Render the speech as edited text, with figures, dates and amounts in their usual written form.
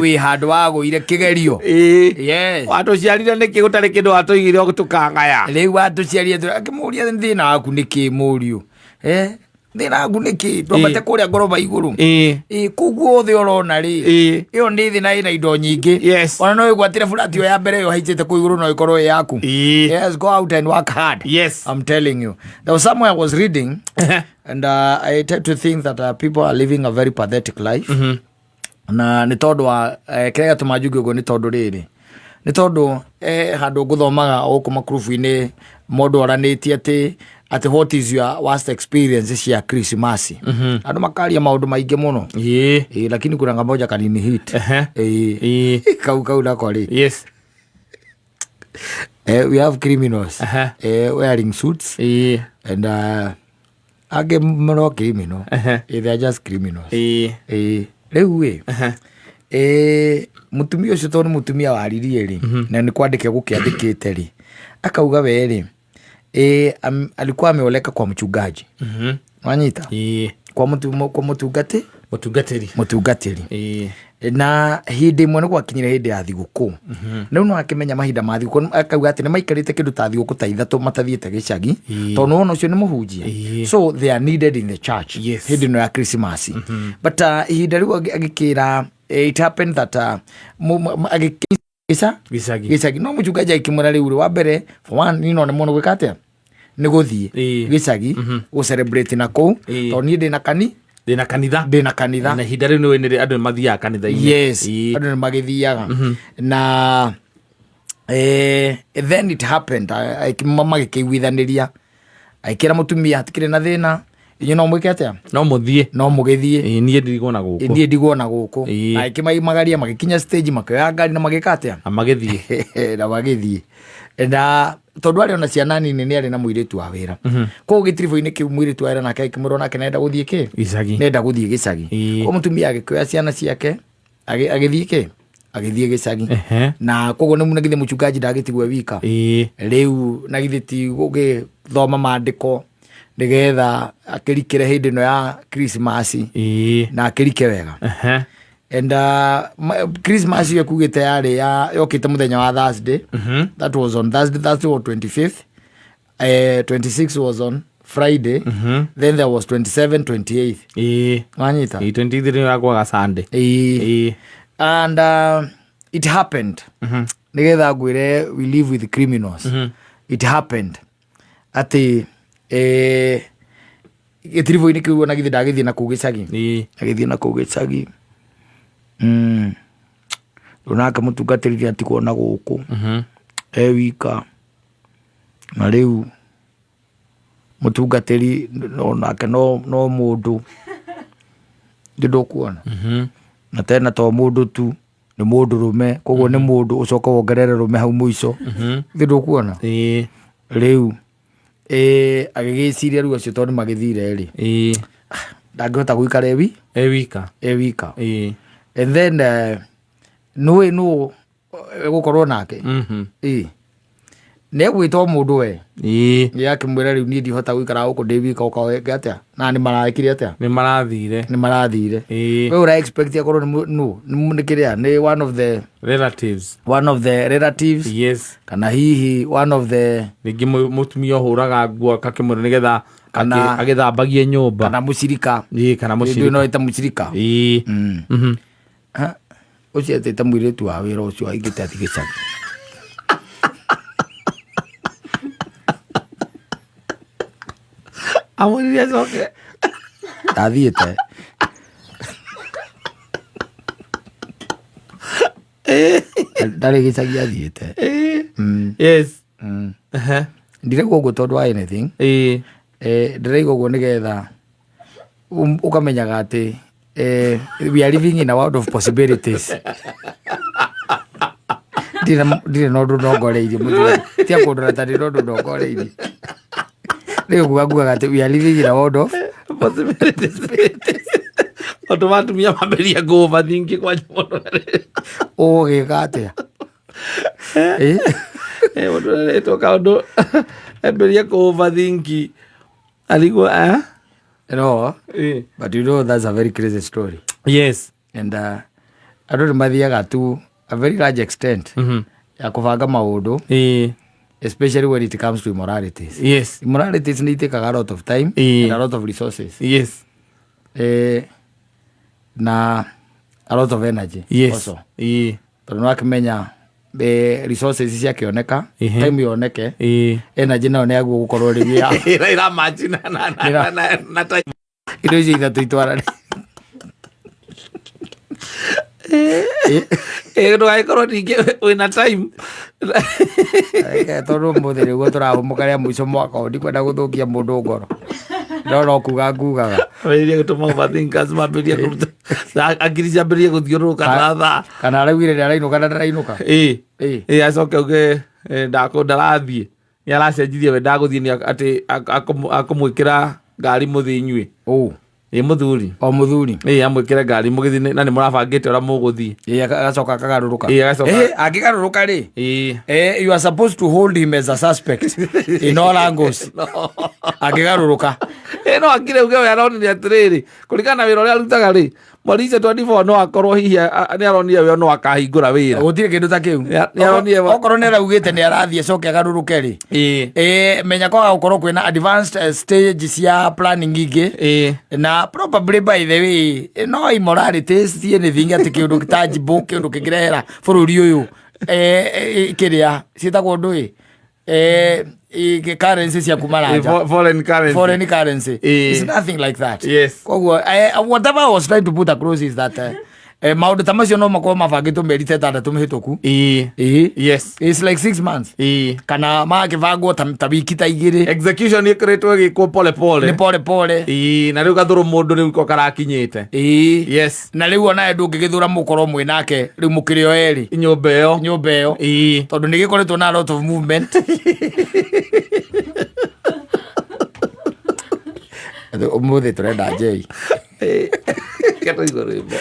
Wĩ handũ wagũire kĩgerio. Ĩĩ. Yes. Watũciarire nĩkĩ gũtarĩ kĩndũ watũigire tũkagaya? Rĩu watũciarire akĩmũria thĩna waku nĩ kĩ mũriũ? Eh? Thĩna waku nĩ kĩ? Twambate kũrĩa ngoroba igũrũ. Ĩĩ. Ĩ, kũu guothe ũrona rĩ. Ĩĩ. Ĩyo nĩ thĩ na ĩna indo nyingĩ. Yes. Ona no ĩgwatĩre burati ĩyo ya mbere ĩyo haicĩte kũu igũrũ no ĩkorwo ĩ yaku. Ĩĩ. Yes, go out and work hard. Yes. I'm telling you. There was somewhere I was reading and I tend to think that people are living a very pathetic life. Na nĩ tondũ wa kĩrĩa gĩatũma njuge ũguo nĩ tondũ rĩrĩ, nĩ tondũ handũ ngũthomaga gũkũ makurubu-inĩ mũndũ oranĩtie atĩ what is your worst experience cia Christmas. Andũ makaria maũndũ maingĩ mũno. Ĩĩ. Ĩĩ, lakini kuna kamoja kanini hit. Ĩĩ. Ĩĩ. Kau nako rĩ. Yes. We have criminals wearing suits Ĩĩ. and angĩ no criminal. They are just criminals. Ĩĩ. Ĩĩ. Rĩu ĩ, ĩ, mũtumia ũcio tondũ nĩ mũtumia waririe rĩ, na nĩ kwandĩka gũkĩandĩkĩte rĩ, akauga we rĩ, ĩ, alikuwa ameoleka kwa mchungaji. Wanyita? Ĩĩ. Kwa kwa mũtungati? Mũtungatĩri. Mũtungatĩri. Ĩĩ. Na hĩndĩ ĩmwe nĩ gwakinyire hĩndĩ ya thigũkũ. Rĩu no akĩmenya mahinda ma thigũkũ, akauga atĩ nĩ maikarĩte kĩndũ ta thigũkũ ta ithatũ matathiĩte gĩcagi, tondũ nĩwona ũcio nĩ mũhunjia. So they are needed in the church hĩndĩ ĩno ya Christmas. But ihinda rĩu agĩkĩra, it happened that agĩkĩca Gĩcagi. Gĩcagi. No mũchungaji agĩkĩmwĩra rĩu rĩ, wa mbere, for one, niĩ no nemwo nĩ gwĩka atĩa? Nĩ gũthiĩ gĩcagi gũ celebrate na kũu, tondũ niĩ ndĩna kani Ndĩna kanitha. Ndĩna kanitha. Na ihinda rĩu nĩ nĩ andũ nĩ mathiaga kanitha-inĩ. Yes. Ĩĩ. Andũ nĩ magĩthiaga. Na then it happened, magĩkĩiguithanĩria, agĩkĩra mũtumia hatikĩrĩ na thĩna, inyuĩ no mwĩke atĩa? No mũthiĩ. No mũgĩthiĩ. Ĩĩ, niĩ ndigwo na gũkũ. Niĩ ndigwo na gũkũ. Ĩĩ. Agĩkĩmaimagaria magĩkinya stage, makĩoya ngari na magĩka atĩa? Na magĩthiĩ. Na magĩthiĩ. Na tondũ arĩ ona ciana nini, nĩ arĩ na mũirĩtu wa wĩra koguo gĩtiribũ-inĩ kĩu, mũirĩtu wa wĩra nake agĩkĩmwĩra onake nenda gũthiĩ kĩ? Gĩcagi. Nenda gũthiĩ gĩcagi. Ĩĩ. Koguo mũtumia agĩkĩoya ciana ciake, agĩthiĩ kĩ? Agĩthiĩ gĩcagi. Na koguo nĩ na githĩ mũchungaji ndagĩtigwo e wika? Ĩĩ. Rĩu na githĩ ti gũgĩthoma maandĩko nĩgetha akĩrikĩre hĩndĩ ĩno ya Christmas na akĩrike wega. And Christmas ĩyo kugĩte yarĩ ya yokĩte mũthenya wa Thursday. That was on Thursday. Thursday was 25th, 26 was on Friday. Then there was 27, 28. Ĩĩ. Wanyita? Ĩĩ, 23 yakwaga Sunday. Ĩĩ. Ĩĩ. And it happened, nĩgetha ngwĩre we live with criminals, it happened atĩ gĩtiribũ-inĩ kĩu ona githĩ ndagĩthiĩ na kũu gĩcagi. Ĩĩ. Agĩthiĩ na kũu gĩcagi. Rĩu nake mũtungatĩri nĩ atigwo na gũkũ e wika, na rĩu mũtungatĩri no nake no mũndũ ndĩ ndũkuona. Na tena to mũndũ tu, nĩ mũndũ rũme, koguo nĩ mũndũ ũcoka wongerere rũme hau mũico ndĩ ndũkuona. Ĩĩ. Rĩu agĩgĩciria rĩu acio tondũ magĩthire rĩ, ndangĩhota gũikara e E wika. E wika. Ĩĩ. And then nũĩ nũ gũkorwo nake. Ĩ, nĩ egwĩta o mũndũ we. Ĩĩ. Ĩ, akĩmwĩra rĩu niĩ ndihota gũikara gũkũ ndĩ wika, ũkaoke atĩa na nĩ marekire atĩa? Nĩ marathire. Nĩ marathire. Ĩĩ. We ũra expect akorwo nĩ nũ nĩ kĩrĩa nĩ one of the relatives. One of the relatives. Yes. Kana hihi one of the Rĩngĩ mũtumia ũhũraga nguo akakĩmwĩra nĩgetha agĩthambagie nyũmba. Kana mũcirika. Ĩĩ, kana Ndũ mũcirika. no ĩta mũcirika. Ĩĩ. Ha, ũcio etĩte mũirĩtu wa wĩra ũcio aingĩte athi gĩcagi. Amwĩrire acoke. Ndathiĩte. Ndarĩ gĩcagi athiĩte. Yes. Ndiraigua ũguo tondũ wa anything. Ĩĩ. Ndĩraigua ũguo nĩgetha ũkamenyaga atĩ we are living in a world of possibilities. Ndirĩ na ũndũ ndongoreirie mũthuri tia kũndora ta ndĩ na ũndũ ndongoreirie. Rĩu nguga atĩ we are living in a world of possibilities. Tondũ watumia mambĩrĩria ngũũbathingi kwanja mũndũ. Ũgũgĩka atĩa? Eh? Mũndũ aretwo kaũndũ ambĩrĩria kũũbathingi arigwo eh? No, Eh. but you know that's a very crazy story. Yes. And Andũ nĩ mathiaga to a very large extent ya kũbanga maũndũ, especially when it comes to immoralities. Immoralities nĩ itĩkaga a lot of time and a lot of resources, na a lot of energy also, tondũ nĩ wakĩmenya resources ciakĩoneka, time yoneke, energy nayo nĩ yaguo gũkorwo rĩu ya Ĩra ĩramatch na time. Indo icio ithatũ itwarane. Ndũgagĩkorwo ningĩ wĩna time. Reke, tondũ ũmũthĩ nĩguo tũrahũmũka rĩa mũico mwaka ũyũ, ndikwenda gũthũkia mũndũ ngoro, no no kuga ngugaga. Ambĩrĩrie gũtũma overthinkers mambĩrĩrie kũruta akiri ciambĩrĩrie gũthiũrũrũka na thaa. Kana araugire nĩ arainũka na ndarainũka. Ĩĩ, acoke auge ndarathiĩ, nĩ aracenjirie, we ndagũthiĩ, nĩ atĩ akũmwĩkĩra ngari mũthiĩ inyuĩ. Ũ? Ĩ, mũthuri. O mũthuri. Ĩĩ, amwĩkĩre ngari mũgĩthiĩ, na nĩ mũrabangĩte ũrĩa mũgũthiĩ. Ĩĩ, agacoka akagarũrũka. Ĩĩ, agacoka. Angĩgarũrũka rĩ, you are supposed to hold him as a suspect in all angles angĩgarũrũka. Ĩ, no akire uge we aronire atĩrĩrĩ, kũringana na wĩra ũrĩa arutaga rĩ, mweri icio 24 no akorwo hihi nĩ aronire we no akahingũra wĩra. Gũtirĩ kĩndũ ta kĩu. Nĩ aronire Okorwo nĩ araugĩte nĩ arathiĩ acoke agarũrũke rĩ, menya kwaga gũkorwo kwĩna advanced stage cia planning ingĩ. Na probably, by the way, no immoralities ti anything atĩ kĩũndũ tangible, kĩũndũ kĩngĩrehera bũrũri ũyũ kĩrĩa ciĩtagwo ndũĩ currency cia kuma na nja. Foreign currency. Foreign currency. It's nothing like that. Koguo whatever I was trying to put across is that maũndũ ta macio no makorwo mabangĩtwo mĩeri ta 6 mĩhĩtũku. It's like 6 months kana magakĩbangwo ta wiki ta 2. Execution ĩkoretwo ĩgĩkwo pole pole. Nĩ pole pole. Ĩĩ, na rĩu gathũrũ mũndũ rĩu ko karakinyĩte. Na rĩu onawe ndũngĩgĩthũra mũkorwo mwĩ nake rĩu mũkĩrĩ o erĩ nyũmba ĩyo. Nyũmba ĩyo, tondũ nĩ gĩkoretwo na a lot of movement. Ũmũthĩ tũrenda njei. Reke tũigue rwĩmbo.